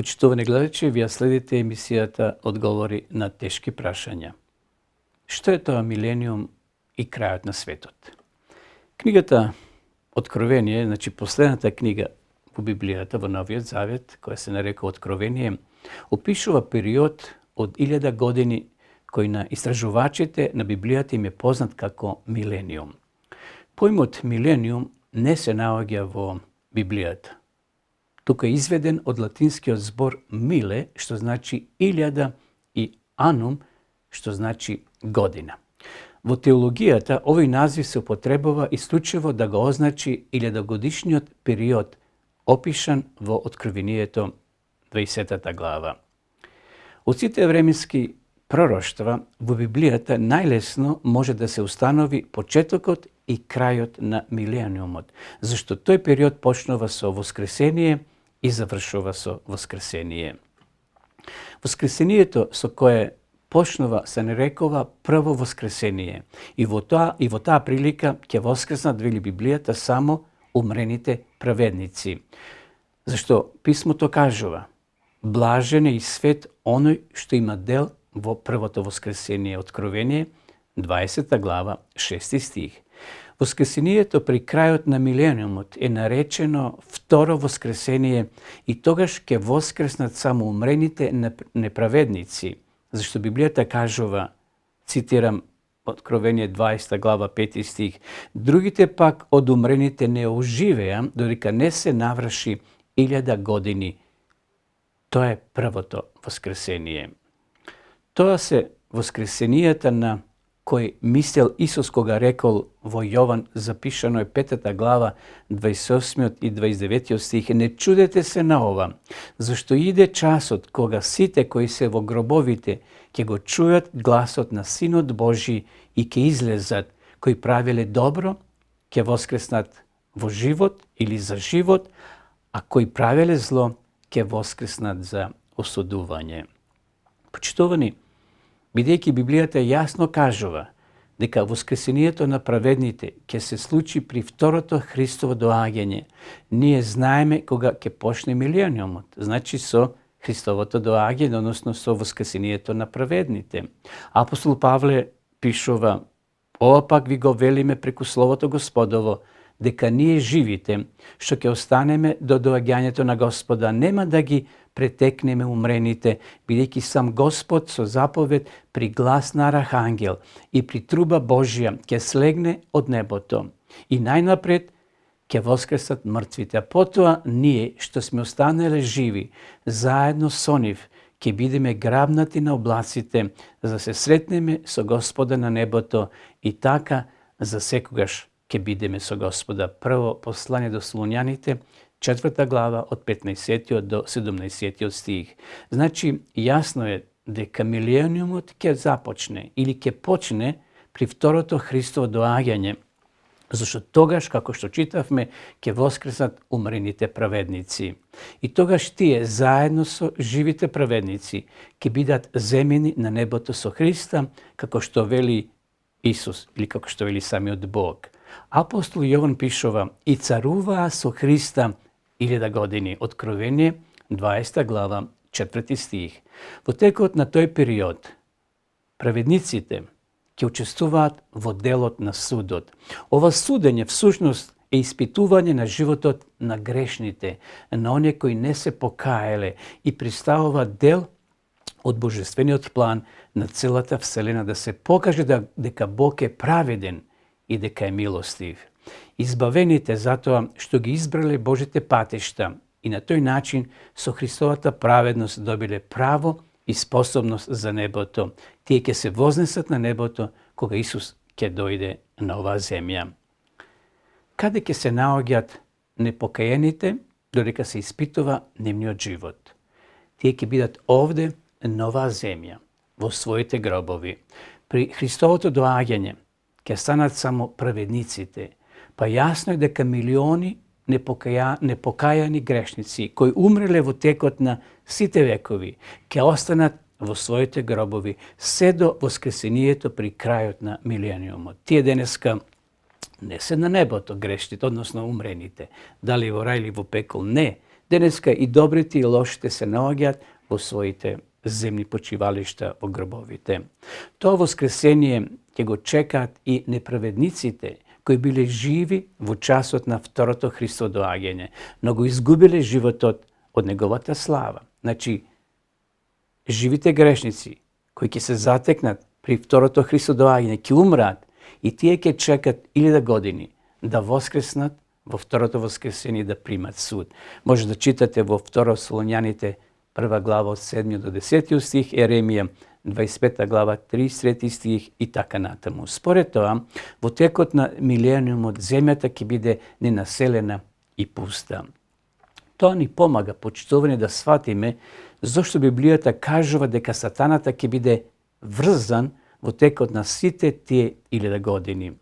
Почитувани гледачи, вие следите емисијата Одговори на тешки прашања. Што е тоа милениум и крајот на светот? Книгата Откровение, значи последната книга во Библијата, во Новиот Завет, која се нарекува Откровение, опишува период од 1000 години кој на истражувачите на Библијата им е познат како милениум. Поимот милениум не се наоѓа во Библијата. Тука е изведен од латинскиот збор миле, што значи 1000, и анум, што значи година. Во теологијата овој назив се употребува исклучиво да го означи 1000-годишниот период опишан во Откровението 20 глава. Од сите временски пророштва во Библијата најлесно може да се установи почетокот и крајот на милениумот, зашто тој период почнува со Воскресение и завршува со Воскресение. Воскресението со кое почнува се нарекува прво Воскресение и во таа прилика ќе воскреснат, вели Библијата, само умрените праведници. Зашто писмото кажува: блажен е и свет оној што има дел во првото Воскресение. Откровение 20 глава 6 стих. Воскресението при крајот на милениумот е наречено второ Воскресение и тогаш ќе воскреснат само умрените неправедници. Зашто Библијата кажува, цитирам Откровение 20 глава 5 стих: другите пак од умрените не оживеа додека не се наврши 1000 години. Тоа е првото Воскресение. Тоа се воскресенијата на кој мислел Исус кога рекол во Јован, запишано е 5 глава 28 и 29 стих: не чудете се на ова, зашто иде часот кога сите кои се во гробовите ќе го чујат гласот на Синот Божи и ќе излезат, кои правеле добро ќе воскреснат во живот или за живот, а кои правеле зло ќе воскреснат за осудување. Почитувани, бидејќи Библијата јасно кажува дека воскресението на праведните ќе се случи при второто Христово доаѓање, ние знаеме кога ќе почне милениумот, значи со Христовото доаѓање, односно со воскресението на праведните. Апостол Павле пишува: ова пак ви го велиме преку Словото Господово, дека ние живите, што ќе останеме до доаѓањето на Господа, нема да ги претекнеме умрените, бидејќи сам Господ со заповед при глас на архангел и при труба Божја ќе слегне од небото. И најнапред ќе воскреснат мртвите, а потоа ние, што сме останале живи, заедно со нив, ќе бидеме грабнати на облаците, за да се сретнеме со Господа на небото и така за секогаш ќе бидеме со Господа. Прво послание до Солуњаните, 4 глава од 15 до 17 стих. Значи, јасно е дека милениумот ќе започне или ќе почне при второто Христово доаѓање, зашто тогаш, како што читавме, ќе воскреснат умрените праведници. И тогаш тие, заедно со живите праведници, ќе бидат земени на небото со Христа, како што вели Исус, или како што вели самиот Бог. Апостол Јован пишува: и царуваа со Христа 1000 години. Откровение 20 глава 4 стих. Во текот на тој период праведниците ќе учествуваат во делот на судот. Ова судење всушност е испитување на животот на грешните, на оние кои не се покаеле, и представува дел од божествениот план на целата вселена да се покаже дека Бог е праведен и дека е милостив. Избавените затоа што ги избрале Божите патишта и на тој начин со Христовата праведност добиле право и способност за небото. Тие ќе се вознесат на небото кога Исус ќе дојде на оваа земја. Каде ќе се наоѓаат непокаените додека се испитува нивниот живот? Тие ќе бидат овде на оваа земја, во своите гробови. При Христовото доаѓање ќе станат само праведниците, па јасно е дека милиони непокајани грешници кои умреле во текот на сите векови ќе останат во своите гробови се до воскресението при крајот на милениумот. Тие денеска не се на небото грешните, односно умрените, дали во рај или во пекол, не. Денеска и добрите и лошите се наоѓаат во своите земни почивалишта во гробовите. Тоа воскресение ќе го чекаат и неправедниците кои биле живи во часот на второто Христово доаѓање, но го изгубиле животот од неговата слава. Значи, живите грешници кои ќе се затекнат при второто Христово доаѓање ќе умраат и тие ќе чекат 1000 години да воскреснат во второто воскресение да примат суд. Може да читате во 2 Солуњаните 1 глава од 7 до 10 стих, Еремија 25 глава 33 стих и така натаму. Според тоа, во текот на милениумот земјата ќе биде ненаселена и пуста. Тоа ни помага, почитувани, да сватиме зошто Библијата кажува дека сатаната ќе биде врзан во текот на сите тие 1000 години.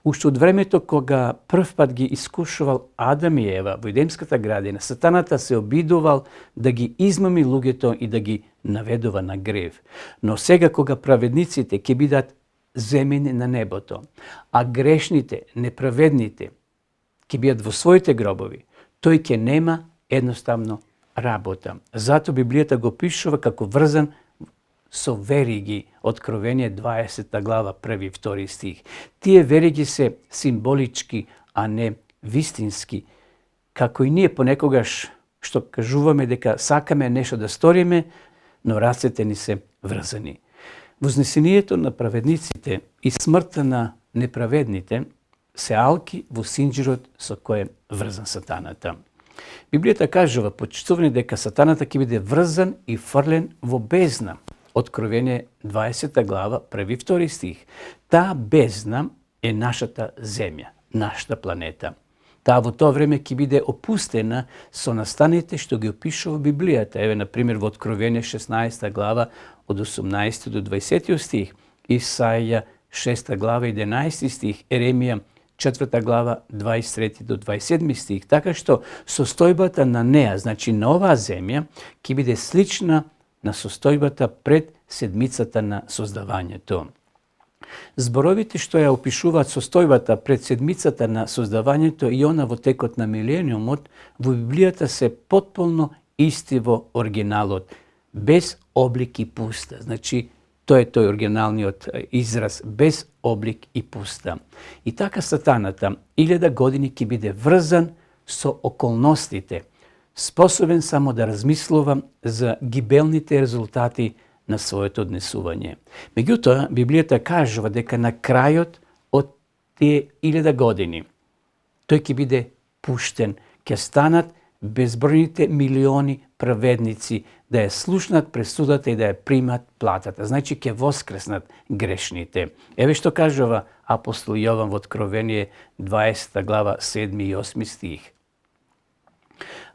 Уште од времето кога прв пат ги искушувал Адам и Ева во Едемската градина, сатаната се обидувал да ги измами луѓето и да ги наведува на грев. Но сега кога праведниците ќе бидат земени на небото, а грешните, неправедните ќе бидат во своите гробови, тој ќе нема едноставно работа. Зато Библијата го пишува како врзан со вериги, Откровение 20 глава 1 и 2 стих. Тие вериги се символички, а не вистински. Како и ние понекогаш што кажуваме дека сакаме нешто да сториме, но рацете ни се врзани. Вознесението на праведниците и смртта на неправедните се алки во синџирот со кој е врзан сатаната. Библијата кажува, почитувани, дека сатаната ќе биде врзан и фрлен во бездна. Откровение 20 глава, 1 и 2 стих. Таа бездна е нашата земја, нашата планета. Таа во тоа време ќе биде опустена со настаните што ги опишува Библијата. Еве, например, во Откровение 16 глава од 18 до 20 стих, Исаија 6 глава 11 стих, Еремија 4 глава 23 до 27 стих. Така што состојбата на неа, значи на оваа земја, ќе биде слична на состојбата пред седмицата на создавањето. Зборовите што ја опишуваат состојбата пред седмицата на создавањето и она во текот на милениумот, во Библијата се потполно исти во оригиналот, без облик и пуста. Значи, тоа е тој оригиналниот израз, без облик и пуста. И така сатаната 1000 години ќе биде врзан со околностите, способен само да размислува за гибелните резултати на своето однесување. Меѓутоа, Библијата кажува дека на крајот од тие 1000 години тој ќе биде пуштен, ќе станат безбројните милиони праведници да ја слушнат пресудата и да ја примат платата. Значи, ќе воскреснат грешните. Еве што кажува апостол Јован во Откровение 20 глава 7 и 8 стих.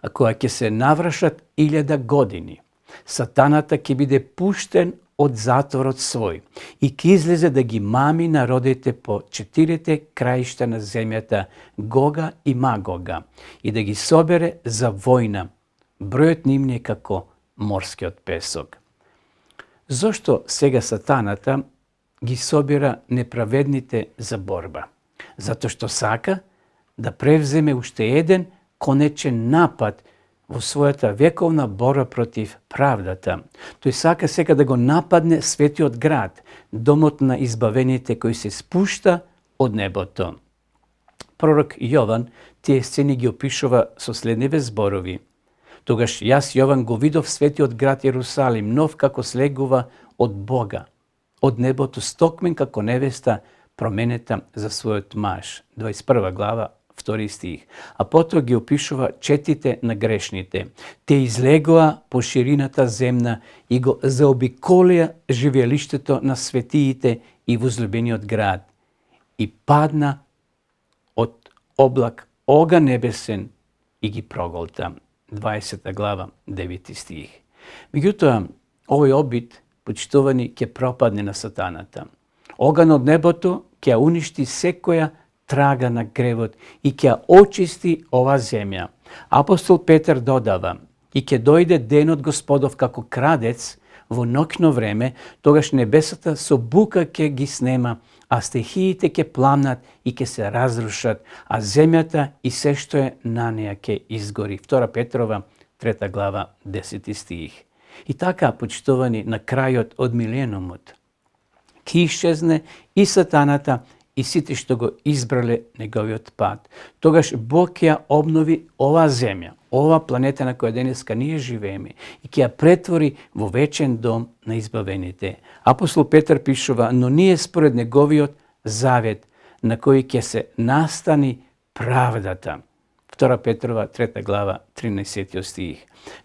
А кога ќе се навршат 1000 години, сатаната ќе биде пуштен од затворот свој и ќе излезе да ги мами народите по 4 краишта на земјата, Гога и Магога, и да ги собере за војна. Бројот ним е како морскиот песок. Зошто сега сатаната ги собира неправедните за борба? Затоа што сака да превземе уште еден конечен напад во својата вековна борба против правдата. Тој сака сега да го нападне светиот град, домот на избавените кој се спушта од небото. Пророк Јован тие сцени ги опишува со следниве зборови. Тогаш јас, Јован, го видов светиот град Јерусалим, нов како слегува од Бога, од небото, стокмен како невеста, променета за својот маж. 21 глава, 2 стих. А потоа ги опишува четите на грешните. Те излегоа по ширината земна и го заобиколија живеелиштето на светиите и возлюбениот град. И падна од облак оган небесен и ги проголта. 20 глава, 9 стих. Меѓутоа, овој обид, почитувани, ќе пропадне на сатаната. Оган од небото ќе уништи секоја трага на гревот и ќе очисти ова земја. Апостол Петар додава: и ќе дојде денот Господов како крадец во ноќно време, тогаш небесата со бука ќе ги снема, а стихиите ќе пламнат и ќе се разрушат, а земјата и се што е на неја ќе изгори. 2 Петрова 3 глава, 10 стих. И така, почитувани, на крајот од миленумот, ќе исчезне и сатаната и сите што го избрале неговиот пат. Тогаш Бог ќе обнови оваа земја, ова планета на која денеска ние живееме и ќе ја претвори во вечен дом на избавените. Апостол Петар пишува, но ние според неговиот завет на кој ќе се настани правдата. 2 Петрова, 3 глава, 13 стих.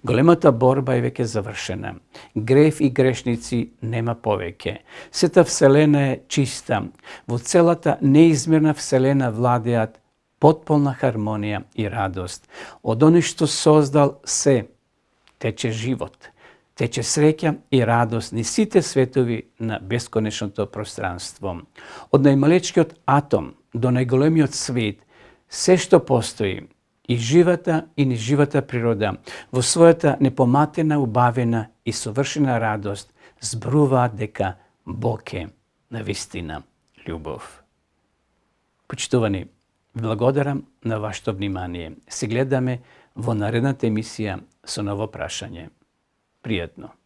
Големата борба е веќе завршена. Грев и грешници нема повеќе. Сета вселена е чиста. Во целата неизмерна вселена владеат потполна хармонија и радост. Од оној што создал се, тече живот, тече среќа и радост ни сите светови на бесконечното пространство. Од најмалечкиот атом до најголемиот свет, се што постои, и живата и неживата природа, во својата непоматена, убавена и совршена радост, зборуваат дека Бог е навистина љубов. Почитувани, благодарам на вашето внимание. Се гледаме во наредната емисија со ново прашање. Пријатно!